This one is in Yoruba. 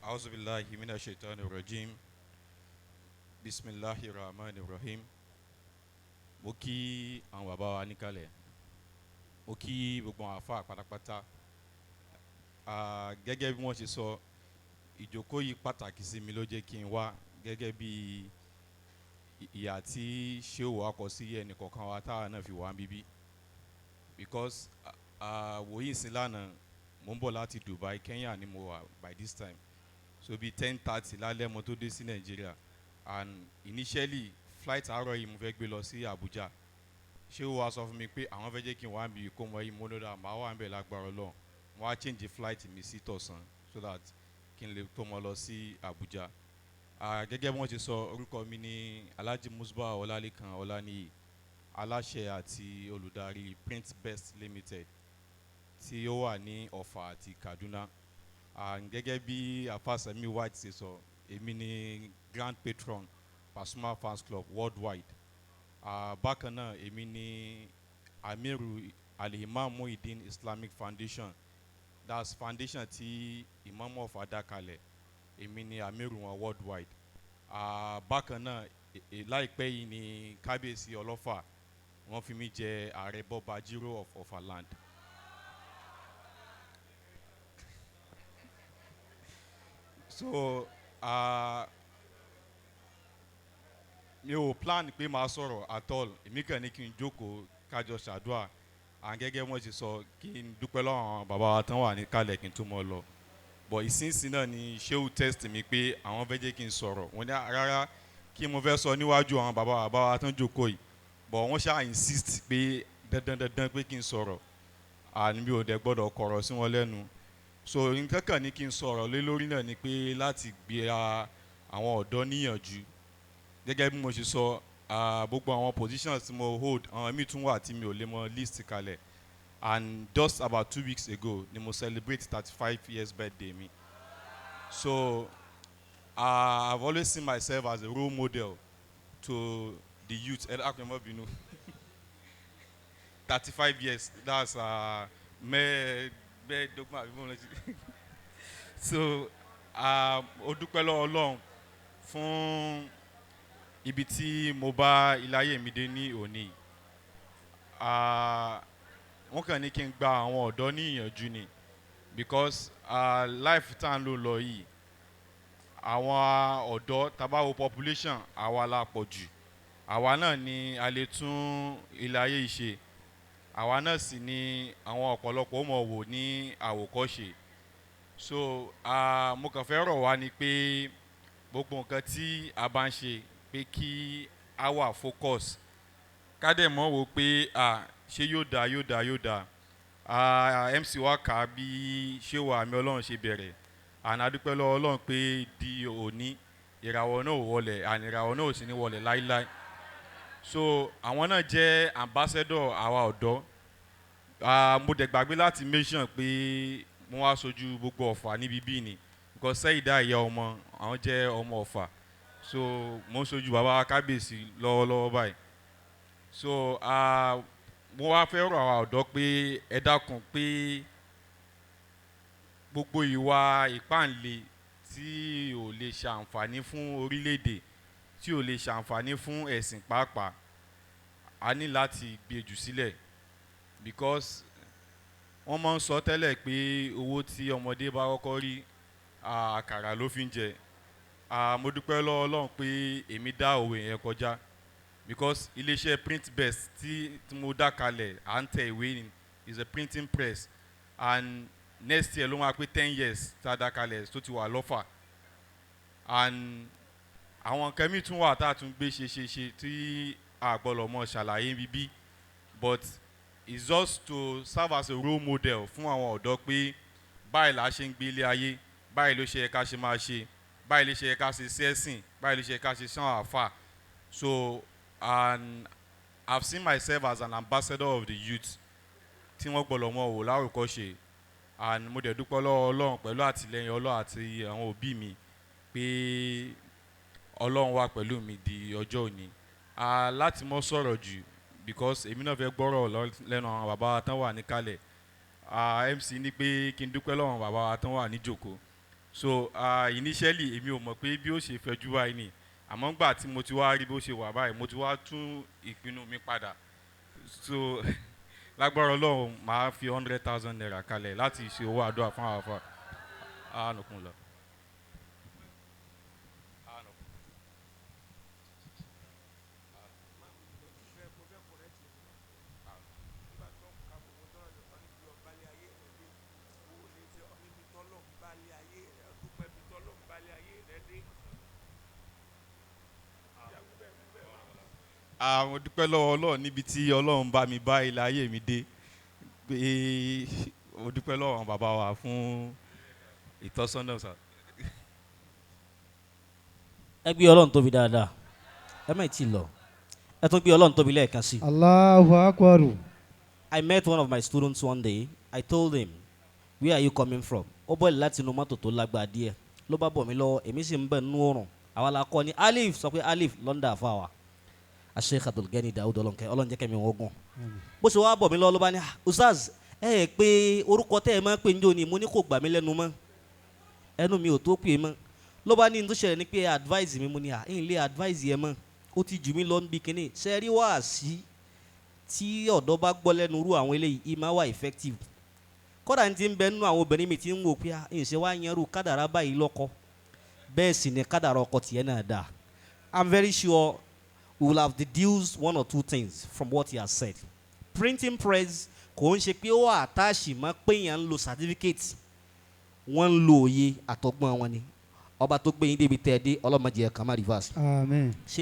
أعوذ بالله من الشيطان الرجيم بسم الله الرحمن الرحيم. Mo kí àwọn bàbá wa níkàlẹ̀, mo kí gbogbo àwọn àfáà pátápátá. Gẹ́gẹ́ bí wọ́n ṣe sọ, ìjókòó yìí pàtàkì sí mi ló jẹ́ kí n wá, gẹ́gẹ́ bí ìyà tí ṣéwò akọ sí ẹnì kọ̀ọ̀kan wa táwa náà fi wà ń bíbí, because wòye sí lánàá, mo ń bọ̀ láti Dubai. Kenya ni mo wà by this time, so bíi 10:30 lálẹ́ mo tó dé sí Nàìjíríà. And initially, flight àárọ̀ yìí mo fẹ́ gbé lọ sí Abuja. Ṣé ó wàá sọ fún mi pé àwọn fẹ́ jẹ́ kí n wá níbi kó mọ yìí, mo lọ́dọ̀ màá wà níbẹ̀ lágbára Ọlọ́run. Mo wá change flight mi sí tọ̀sán so that kí n lè tó mọ lọ sí Abuja. Gẹ́gẹ́ bí wọ́n ti sọ, orúkọ mi ní Alhaji Musba Ọlálékan Ọláníyì, aláṣẹ àti olùdarí Print Best Limited tí ó wà ní Ọ̀fà àti Kaduna. And gẹ́gẹ́ bí Afasemi White ṣe sọ, èmi ní grand patron Pasuma Fans Club worldwide. Bákan náà, èmi ní amiru Alihimam Muhyiddin Islamic Foundation, that's foundation tí Imam Ọ̀fà dá kalẹ̀. Èmi ní amiru wọn worldwide. Bákan náà, láìpẹ́ yìí ní kábíyèsí Ọlọ́fà wọ́n fi mí jẹ ààrẹ bọ́ba jírò of Ọ̀fà land. So mi ò plan pé màá sọ̀rọ̀ at all. Èmi kàn ní kí n jókòó, kájọ ṣàdúrà, à ń gẹ́gẹ́ wọ́n ti sọ, kí n dúpẹ́ lọ́wọ́ àwọn bàbá wa tán wà níkàlẹ̀ kí n tó mọ́ lọ. But ìsinsìn náà ni sheu text mi pé àwọn fẹ́ jẹ́ kí n sọ̀rọ̀. Wọ́n ní rárá, kí mo fẹ́ sọ níwájú àwọn bàbá wa tán jókòó yìí? But wọ́n ṣáà insist pé dandan dandan pé kí n sọ̀rọ̀, and mi ò dẹ̀ gbọ́dọ̀ kọ̀rọ̀ sí wọn lẹ́nu. So nǹkan kan ní kí n sọ̀rọ̀ lé lórí náà ni pé láti gbé àwọn ọ̀dọ́ níyànjú. Gẹ́gẹ́ bí mo ṣe sọ, gbogbo àwọn positions tí mo hold, àwọn míì tún wà tí mi ò lè mọ list kalẹ̀. And just about 2 weeks ago ni mo celebrate 35 years birthday mi. So I've always seen myself as a role model to the youth. Ẹ dákun, ẹ má bínú. 35 years, that's mẹ́ẹ̀ẹ́dógún àbí mo lọ sí. So ó dúpẹ́ lọ́wọ́ Ọlọ́run fún ibi tí mo bá ilé ayé mi dé ní òní. Wọ́n kàn ní kí n gba àwọn ọ̀dọ́ ní ìyànjú ni, because life tá à ń lò lọ yìí, àwọn ọ̀dọ́, tá bá wo population, àwa la pọ̀ jù. Àwa náà ni a lè tún ilé ayé yìí ṣe. Àwa náà sì ni àwọn ọ̀pọ̀lọpọ̀ ó mọ̀ wò ní àwòkọ́ṣe. So mo kàn fẹ́ rọ̀ wá ni pé gbogbo nǹkan tí a bá ń ṣe, pé kí a wà focus, ká dẹ̀ mọ̀ wò pé ṣé yóò dáa, yóò dáa, yóò dáa. MC wa kà á bí ṣé wà àmì Ọlọ́run ṣe bẹ̀rẹ̀, àná dúpẹ́ lọ́wọ́ Ọlọ́run pé di òní, ìràwọ̀ náà ò wọlẹ̀, àní ìràwọ̀ náà ò sì ní wọlẹ̀ láíláí. So àwọn náà jẹ́ ambassador àwa ọ̀dọ́. Mo dẹ̀ gbàgbé láti mention pé mo wá sojú gbogbo Ọ̀fà níbí bí ni, because sẹ́yìndá ìyá ọmọ àwọn jẹ́ ọmọ Ọ̀fà. So mo ń sojú bàbá kábíyèsí lọ́wọ́lọ́wọ́ báyìí. So mo wá fẹ́ rọ̀ àwa ọ̀dọ́ pé ẹ dákun, pé gbogbo ìwà ìpáǹle tí ò lè ṣàǹfààní fún orílẹ̀-èdè, tí ò lè ṣàǹfààní fún ẹ̀sìn pàápàá, a ní láti gbé jù sílẹ̀, because wọ́n máa ń sọ tẹ́lẹ̀ pé owó tí ọmọdé bá kọ́kọ́ rí, àkàrà ló fi ń jẹ. Mo dúpẹ́ lọ́wọ́ Ọlọ́run pé èmi dá òwe yẹn kọjá, because iléeṣẹ́ Print Best tí mo dá kalẹ̀, à ń tẹ ìwé ni, is a printing press, and next year ló máa pé 10 years tá a dá kalẹ̀ tó ti wà lọ́fà. And àwọn nǹkan míì tún wà tá a tún gbé ṣe ṣe ṣe tí a gbọ́dọ̀ mọ̀ ṣàlàyé bíbí, but it's just to serve as a role model fún àwọn ọ̀dọ́ pé báyìí là á ṣe ń gbé ilé ayé, báyìí ló ṣe yẹ ká ṣe máa ṣe, báyìí ló ṣe yẹ ká ṣe sí ẹ̀sìn, báyìí ló ṣe yẹ ká ṣe sàn àfà. So and I've seen myself as an ambassador of the youth tí wọ́n gbọ́dọ̀ mọ̀ wò láwòkọ́ṣe. And mo dẹ̀ dúpẹ́ lọ́wọ́ Ọlọ́run pẹ̀lú àtìlẹ́yìn Ọlọ́run àti àwọn òbí mi pé Ọlọ́run wà pẹ̀lú mi di ọjọ́ òní. Láti mọ́ sọ̀rọ̀ jù, because èmi náà fẹ́ gbọ́rọ̀ lẹ́nu àwọn bàbá wa tán wà níkàlẹ̀. MC ní pé kí n dúpẹ́ lọ́wọ́ àwọn bàbá wa tán wà níjòkó. So initially, èmi ò mọ̀ pé bí ó ṣe fẹjú báyìí ni, àmọ́ ngbà tí mo ti wá rí bó ṣe wà báyìí, mo ti wá tún ìpinnu mi padà. So lágbára Ọlọ́run, màá fi ₦100,000 kalẹ̀ láti ṣe owó àdúrà fún àwọn afa àánukùn lọ. Àwọn dúpẹ́ lọ́wọ́ Ọlọ́run níbi tí Ọlọ́run bá mi bá ilẹ̀ ayé mi dé, pé mo dúpẹ́ lọ́wọ́ àwọn bàbá wa fún ìtọ́sọ́nà sà. Ẹ gbé Ọlọ́run tóbi dáadáa. Ẹ má tí ì lọ, ẹ tún gbé Ọlọ́run tóbi lẹ́ẹ̀kan sí i. Allahu Akbar. I met one of my students one day. I told him, "Where are you coming from?" Ó bọ́ọ̀lì láti inú mọ́tò tó lágbàá díẹ̀. Ló bá bọ̀ mí lọ́wọ́, èmi sì ń bẹ̀ nínú oòrùn. Àwa la kọ́ ni Alif, sọ pé Alif London àfa wa. Sheikh Abdulgani Daoud Ọlọ́nkẹ́, Ọlọ́run jẹ́ kẹ́mi wọ́n gùn. Bó ṣe wá bọ̀ mí lọ́wọ́, ló bá ní, "Ah, Ustaz, ẹ ẹ̀ pé orúkọ tẹ́ ẹ máa ń pè ní òní." Mo ní kò gbà mí lẹ́nu mọ́. Ẹnu mi ò tó pè é mọ́. Ló bá ní ní tó ṣẹlẹ̀ ní pé advice mi. Mo ní à ń lé advice yẹn mọ́. Ó ti jù mí lọ níbi kínní. Ṣé ẹ rí wáàsí tí ọ̀dọ́ bá gbọ́ lẹ́nu irú àwọn eléyìí, ì máa wà effective. Kódà ní ti ń bẹ nínú àwọn obìnrin mi tí ń wò pé, ah, ǹṣe wá yanrú kádàrá báyìí lọ́kọ. Bẹ́ẹ̀ sì ni kádàrá ọkọ tiẹ̀ náà dáa. I'm very sure we will have deduced one or two things from what he has said. Printing press kò ń ṣe pé ó attach mọ́ pé èèyàn ń lo certificate. Wọ́n ń lo òye àtọgbọ́n wọn ni. Ọba tó gbé yín débi tẹ́ ẹ dé, ọlọ́mọdé ẹ̀ kàn má reverse. Amen. Ṣé